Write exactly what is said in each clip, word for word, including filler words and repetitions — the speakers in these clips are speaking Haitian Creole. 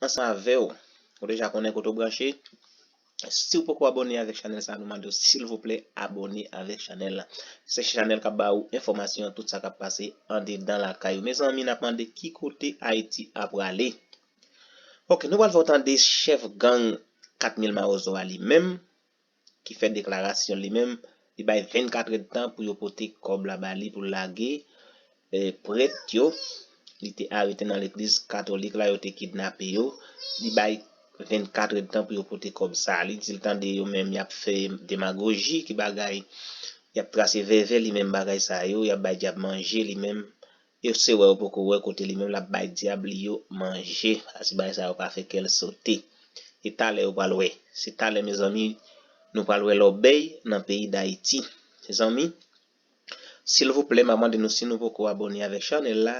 ansanm avè w. Ou deja konnen kote w branche. Si w poko abòne avèk chanèl sa, nou mande w silvouplè abòne avèk chanèl la. Se chanèl k ap ba ou enfòmasyon, tout sa k ap pase andedan lakay ou. Mezanmi, n ap mande ki kote Ayiti ap prale. Ok, nou pral fè w tande chèf gang kat mil Mawozo a li menm, ki fè deklarasyon li menm, li bay vennkat èdtan pou yo pote kòb la ba li pou l lage eh, prèt yo, li te arete nan legliz katolik la, yo te kidnape yo. Li bay vennkat èdtan pou yo pote kòb sa. Li di l tande yo menm y ap fè demagoji, ki bagay, y ap trase vèvè, li menm bagay sa yo, y ap bay dyab manje, li menm, yo se wè yo poko wè kote li menm l ap bay dyab li yo manje. Pase bagay sa yo pa fè kè l sote. E talè yo pral wè. Se talè, mezanmi, nou pral wè lòbèy nan peyi Dayiti. Mezanmi, silvouplè, m ap mande nou, si nou poko abòne avèk chanèl la,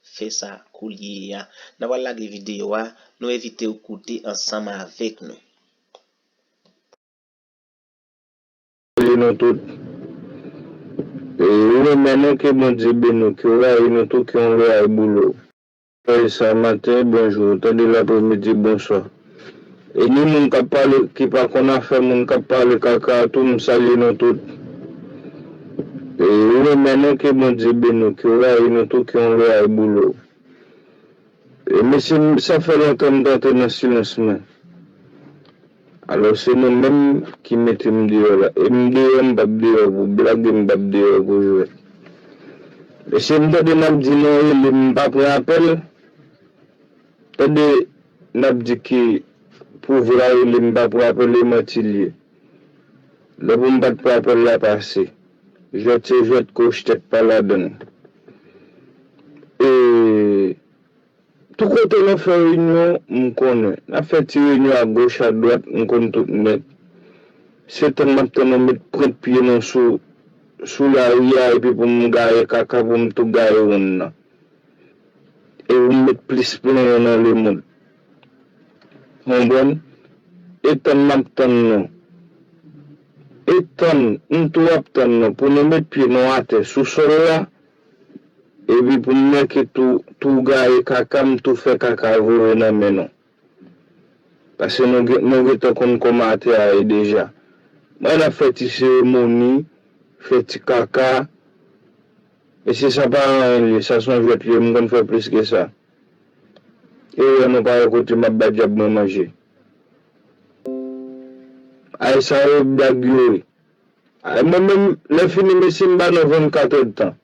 fè sa koulye a. N a pral lage videyo a, nou envite w koute ansanm avèk nou. Li nou tout. E, ou renmen nou, ke Bondye beni w, ke w rayi nou tou, ke yon lwayay boule w. Fèy sa maten, bonjou, tande lapremidi, bonswa. E ni moun k ap pale, ki pa konn afè moun k ap pale kaka a tou, m salye nou tout. E ou renmen nou, ke Bondye beni w, ke w rayi nou tou, ke yon lwayay boule w. E mesye, m, sa fè lontan m t antre nan silans mwen. Alò, se nou menm ki mete m deyò la. E m deyò, m p ap deyò pou blag, e m p ap deyò pou jwèt. Mesye, m tande n ap di nou rele m, m pa pran apèl. Tande n ap di ke pou vre a rele m, m pa pran apèl, e manti l ye. Lè pou m pa t pran apèl la pase. Jwèt se jwèt, kouch tèt pa ladann. E Tou kote nou fè reyinyon, m konnen. N ap fè ti reyinyon agoch, adwat, m konn tout nèt. Se tann m ap tann nou met pwent pye nou sou, sou lari a, epi pou m gaye kaka, pou m tou gaye wonn nan. E pou m met plis plenyen nan lemonn. Konprann? E tann m ap tann nou. E tann, m tou ap tann nou, pou nou met pye nou atè, sou sòl la, epi pou m manke tou, tou gaye kaka, m tou fè kaka voye nan men nou. Paske nou gen, nou gentan konn kòman atè a ye deja. Mwen n ap fè ti seremoni, fè ti kaka. Mesye, sa pa anyen li ye, sa se yon jwèt li ye, m konn fè plis ke sa. E wè nou pa wè kote m ap ba dyab mwen manje. Ay sa yo blag yo ye. Ay mwen menm, lè fini, mesye, m ba nou vennkat èdtan.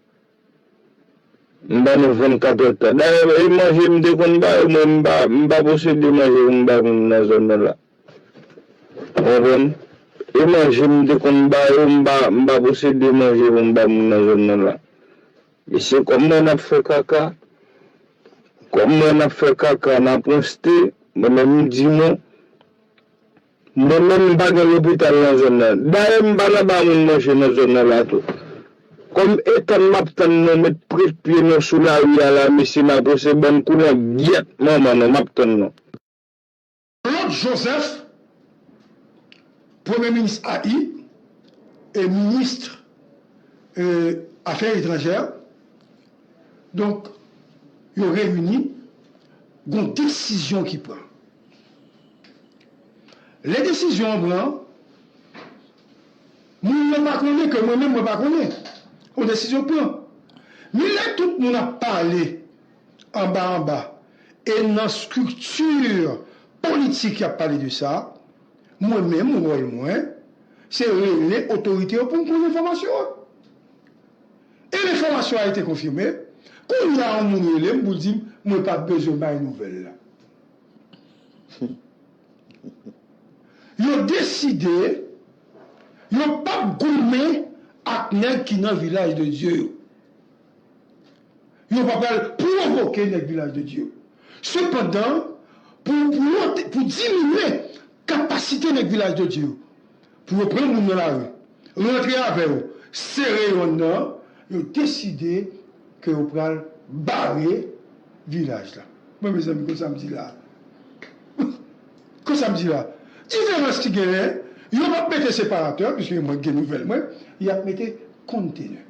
M ba nou vennkat èdtan. Dayè, e manje m te konn ba yo, mwen m pa, m pa posede manje pou m ba moun nan zòn nan la. Ou konprann? E manje m te konn ba yo, m pa, m pa posede manje pou m ba moun nan zòn nan la. Mesye, kòm mwen n ap fè kaka, kòm mwen n ap fè kaka, n ap wonste, mwen menm m di nou, mwen menm m pa gen lopital nan zòn nan. Dayè m pa nan ba moun manje nan zòn nan la tou. Kòm e tann m ap tann nou met pwent pye nou sou lari a la, mesye, m ap wonste, bann koulangyèt manman nou, m ap tann nou. Claude Joseph, premye minis A I, e minis, e, afè etranjè, donk, yo reyini, gon desizyon ki pran. Lè desizyon an pran, moun yo pa konnen ke mwen menm mwen pa konnen. Yon desizyon pran. Men lè tout moun ap pale anba anba e nan estrikti politik y ap pale de sa, mwen menm wòl mwen se rele otorite yo pou m konn enfòmasyon an. E enfòmasyon a ete konfime. Kounye a yon moun rele m pou l di m mwen pa bezwen bay nouvèl la. Yo deside yo p ap goumen ak nèg ki nan Vilaj de Dye yo. Yo pa pral pwovoke nèg Vilaj de Dye yo. Sepandan, pou, pou, pou diminye kapasite nèg Vilaj de Dye yo, pou yo pran moun nan lari, rantre avè yo, sere yo anndan, yo deside ke yo pral bare vilaj la. Mwen, mezanmi, konsa m di la. Konsa m di la. Diferans ki genyen, yo p ap mete separatè, piske mwen gen nouvèl mwen, y ap mete kontenè.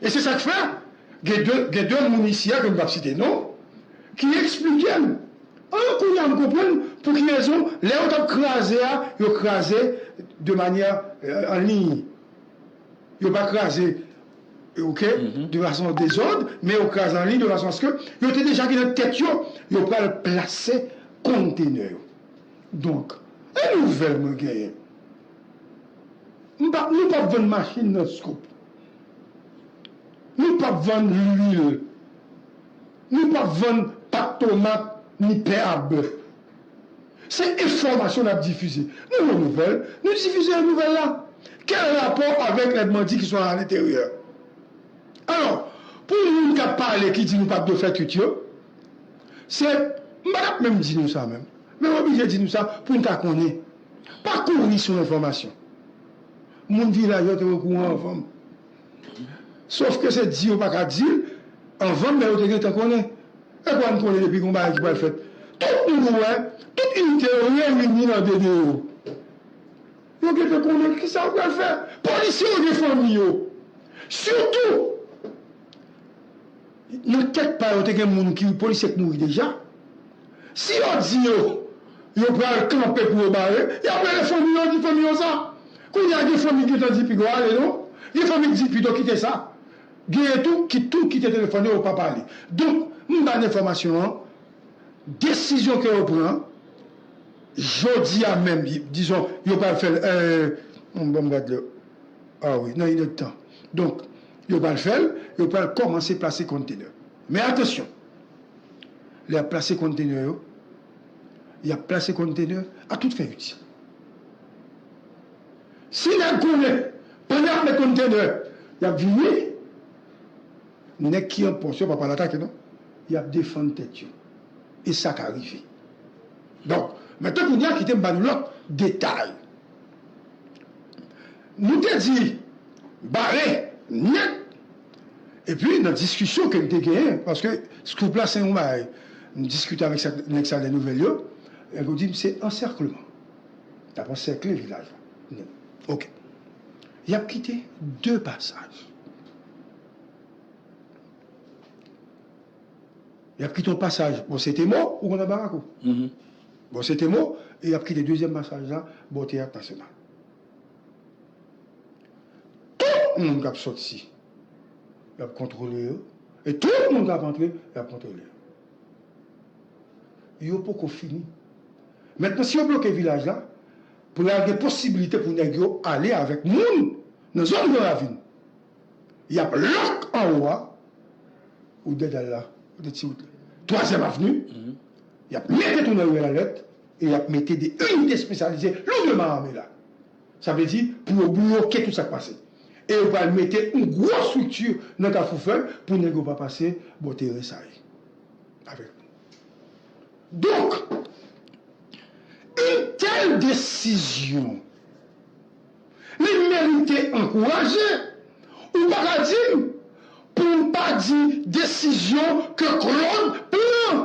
E se sa k fè, gen de, gen de moun isi a ke m p ap site non, ki eksplike m. An, kounye a m konprann pou ki rezon lè yo t ap kraze a, yo kraze de manyè, euh, an liy. Yo pa kraze, ok, de fason dezòd, men yo kraze an liy de fason aske yo te deja gen nan tèt yo, yo pral plase kontenè yo. Donk, e nouvèl mwen genyen? M pa, nou p ap vann machin nan Scoop. Nou p ap vann lwil. Nou p ap vann pat tomat ni pè a bèf. Se enfòmasyon n ap difize. Nou yon nouvèl, nou difize yon nouvèl la. Quel rapport avec les bandits qui sont à l'intérieur? Alò, pou moun k ap pale ki di nou p ap dwe fè twit yo, se, m pa t ap menm di nou sa menm. Men m oblije di nou sa pou n ta konnen. Pa kouri sou enfòmasyon. Moun vilaj yo te okouran anvan m. Sof ke se di yo pa ka di l anvan m, men yo te gentan konnen. E kwa n konnen depi gon bagay ki pral fèt? Tout moun ou wè, tout inite yo reyini nan D D yo. Yo gentan konnen ki sa yo pral fè. Polisye yo gen fanmi yo. Sitou, nan tèt pa yo te gen moun ki polisye k mouri deja. Si yo di yo, yo pral kanpe pou yo bare, y ap rele fanmi yo, di fanmi yo sa. Kounye a gen fanmi ki gentan di piga ale non. Gen fanmi ki di pito kite sa. Genyen tou ki tou kite telefòn yo, yo pa pale. Donk, m ba n enfòmasyon an, desizyon ke yo pran, jodi a menm, dizon, yo pral fè l, euh, bon, m gad lè. Ah wi, nan inèdtan. Donk, yo pral fè l, yo pral kòmanse plase kontenè. Men atansyon, lè y ap plase kontenè yo, y ap plase kontenè a tout fen itil. Si nèg konnen, pandan y ap met kontenè, y ap vini, nèg ki an pòs yo pa pral atake non. Y ap defann tèt yo. E sa ka rive. Donk, mentnan kounye a kite m ba nou lòt detay. Nou te di bare nèt. Epi nan diskisyon ke m te genyen, paske Scoop la se yon bagay, m diskite avèk sa, nèg sa lè nouvèl yo, nèg yo di m se ansèkleman. Y ap ansèkle vilaj la. Ok. Y ap kite de pasaj. Y ap kite yon pasaj bò Setemo, ou konn anba Rako. Bò Setemo, e y ap kite dezyèm pasaj la bò Teyat Nasyonal. Tout moun k ap sòti, y ap kontwole yo. E tout moun k ap antre, y ap kontwole yo. Yo poko fini. Mentnan, si yo bloke vilaj la, pral gen posibilite pou nèg yo ale avèk moun nan zòn Gran Ravin. Y ap lòk anwo a, ou dèyè la, kote ti wout la. Twazyèm Avni, y ap mete tou nan riyèl Alèt, e y ap mete de inite espesyalize loudman ame la. Sa vle di, pou yo bloke tout sa k pase. E yo pral mete yon gwo estrikti nan Kafou Fèy pou nèg yo pa pase bò teren sa yo. Avèk nou. Donk, yon tèl desizyon, li merite ankouraje. Ou pa ka di m pou m pa di desizyon ke Claude pran.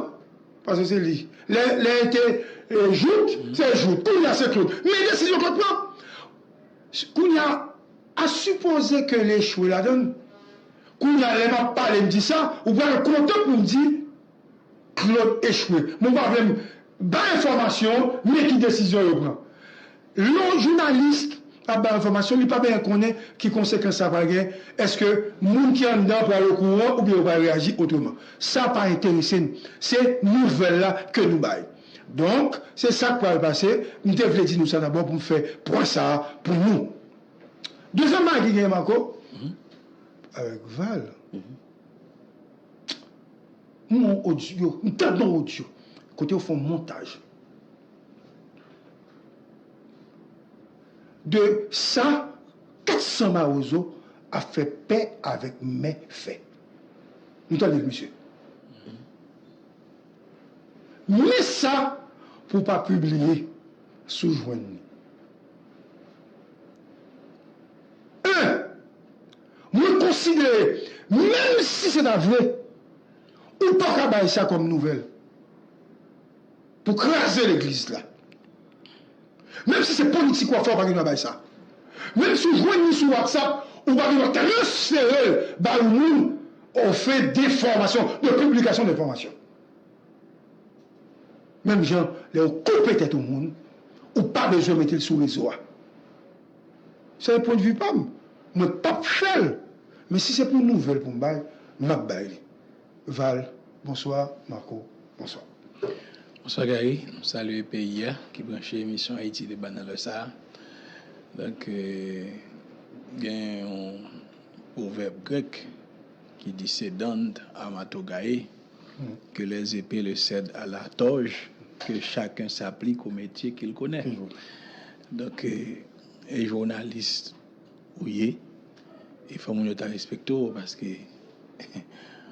Paske se li. Lè, lè te, eh, Jouthe, se Jouthe. Kounye a se Claude. Men desizyon Claude pran. Kounye a, a sipoze ke l echwe ladan l. Kounye a, lè m ap pale, m di sa, ou pral kontan pou m di Claude echwe. Men w pa vle m bay enfòmasyon, men ki desizyon yo pran. Lè yon jounalis ap bay enfòmasyon, li pa bezwen konnen ki konsekans sa pral gen. Èske moun ki anndan pral okouran oubyen yo pral reyaji otreman? Sa pa enterese n. Se nouvèl la ke nou bay. Donk, se sa k pral pase. M te vle di nou sa dabò pou m fè pwen sa a pou nou. Dezyèm bagay ki genyen, Marco, avèk Val, m wè yon odyo, m tande yon odyo, kote yo fè yon montaj de sa kat san Mawozo ap fè pè avèk mè fè. Nou tande l, mesye. Men sa pou w pa pibliye si w jwenn li. En, mwen konsidere, menm si se ta vre, ou pa ka bay sa kòm nouvèl pou kraze legliz la. Menm si se politik w ap fè, ou pa gen dwa bay sa. Menm si w jwenn li sou WhatsApp, ou pa gen dwa transfere l bay yon moun aux fins d'information, de publication d'information. Menm jan, lè yo koupe tèt yon moun, ou pa bezwen mete l sou rezo a. Se pwennvi pa m. Mwen p ap fè l. Men si se pou nouvèl pou m bay, m ap bay li. Val, bonswa. Marco, bonswa. Bonswa Gary, nou salye peyi a ki branche emisyon Ayiti Deba nan lè sa a. Donk, euh, gen yon pwovèb grèk ki di sedand amatogae, que les épées le cèdent à la toge, que chacun s'applique au métier qu'il connaît. Donk, euh, e jounalis ou ye, e fò moun yo ta respekte w, paske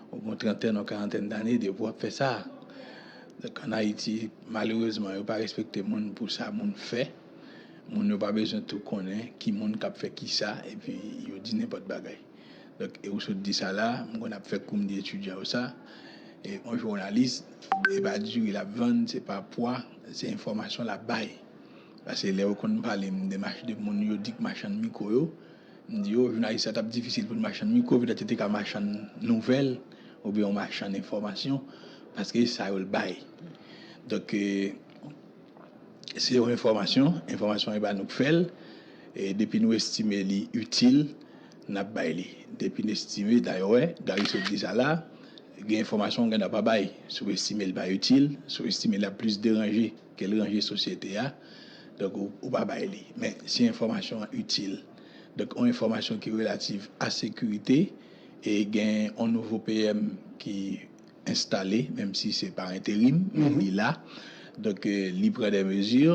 ou gon trantèn, yon karantèn dane depi w ap fè sa. Donk, ann Ayiti, malerezman, yo pa respekte moun pou sa moun fè. Moun yo pa bezwen tou konnen ki moun k ap fè kisa, epi yo di nenpòt bagay. Donk, e ou sot di sa la, m konn ap fè kou m di etidyan yo sa. E yon jounalis, e pa diri l ap vann, se pa pwa, se enfòmasyon l ap bay. Paske lè yo konn pale m de mach de moun yo di k machann mikwo yo, m di yo, jounalis sa t ap difisil pou l machann mikwo, petèt yo te ka machann nouvèl oubyen yon machann enfòmasyon, paske se sa yo l bay. Donk, se yon enfòmasyon, enfòmasyon e pa nou k fè l, e depi nou estime li itil, n ap bay li. Depi n estime, dayè, Gary sot di sa la, gen enfòmasyon gen dwa pa bay. Si w estime l pa itil, si w estime l ap plis deranje ke l ranje sosyete a, donk ou, ou pa bay li. Men si enfòmasyon an itil, donk yon enfòmasyon ki relativ a sekirite, e gen yon nouvo P M ki enstale, menm si se pa enterim, men li la. Donk, euh, li pran de mezi,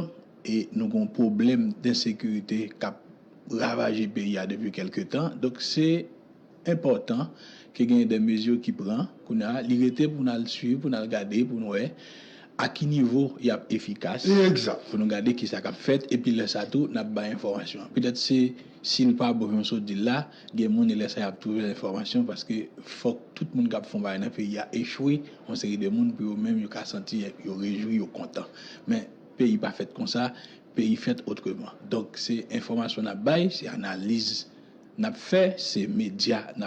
e nou gen yon pwoblèm densekirite k ap ravaje peyi a depi kèlke tan. Donk, se enpòtan ke gen de mezi ki pran. Kounye a, li rete pou n al swiv, pou n al gade, pou n wè a ki nivo y ap efikas. Pou nou gade kisa k ap fèt, epi lè sa tou, n ap bay enfòmasyon an. Petèt se, si l pa bon jan w sot di l la, gen moun e lè sa y ap twouve enfòmasyon, paske fòk tout moun k ap fè yon bagay nan peyi a echwe, yon seri de moun pou yo menm yo ka santi yo rejwi, yo kontan. Men, peyi pa fèt konsa, peyi fèt otreman. Donk, se enfòmasyon n ap bay, se analiz n ap fè, se medya n ap